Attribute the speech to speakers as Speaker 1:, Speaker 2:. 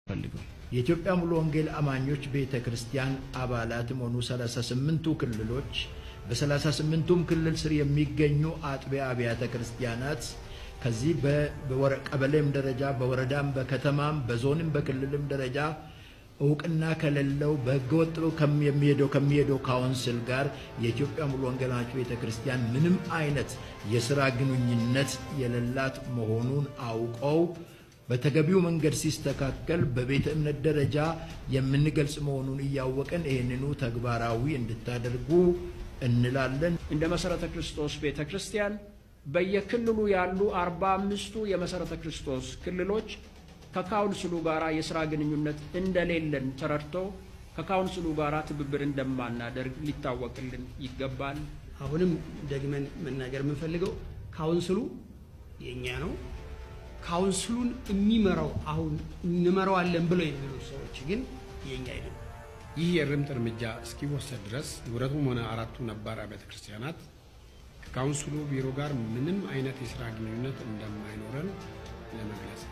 Speaker 1: ፈልገው።
Speaker 2: የኢትዮጵያ ሙሉ ወንጌል አማኞች ቤተ ክርስቲያን አባላትም ሆኑ 38ቱ ክልሎች፣ በ38ቱም ክልል ስር የሚገኙ አጥቢያ አብያተ ክርስቲያናት ከዚህ በቀበሌም ደረጃ፣ በወረዳም፣ በከተማም፣ በዞንም፣ በክልልም ደረጃ እውቅና ከሌለው በህገወጥ የሚሄደው ካውንስል ጋር የኢትዮጵያ ሙሉ ወንጌል አማኞች ቤተ ክርስቲያን ምንም አይነት የስራ ግንኙነት የሌላት መሆኑን አውቀው በተገቢው መንገድ ሲስተካከል በቤተ እምነት ደረጃ የምንገልጽ መሆኑን እያወቅን ይህንኑ ተግባራዊ እንድታደርጉ እንላለን።
Speaker 3: እንደ መሰረተ ክርስቶስ ቤተ ክርስቲያን በየክልሉ ያሉ 45ቱ የመሰረተ ክርስቶስ ክልሎች ከካውንስሉ ጋር የስራ ግንኙነት እንደሌለን ተረድቶ ከካውንስሉ ጋር ትብብር እንደማናደርግ ሊታወቅልን ይገባል።
Speaker 4: አሁንም ደግመን መናገር የምንፈልገው ካውንስሉ የኛ ነው። ካውንስሉን የሚመራው አሁን እንመራዋለን ብለው የሚሉ ሰዎች ግን የኛ አይደሉም።
Speaker 5: ይህ የእርምት እርምጃ እስኪወሰድ ድረስ ህብረቱም ሆነ አራቱ ነባር አብያተ ክርስቲያናት ከካውንስሉ ቢሮ ጋር ምንም አይነት የስራ ግንኙነት እንደማይኖረን ለመግለጽ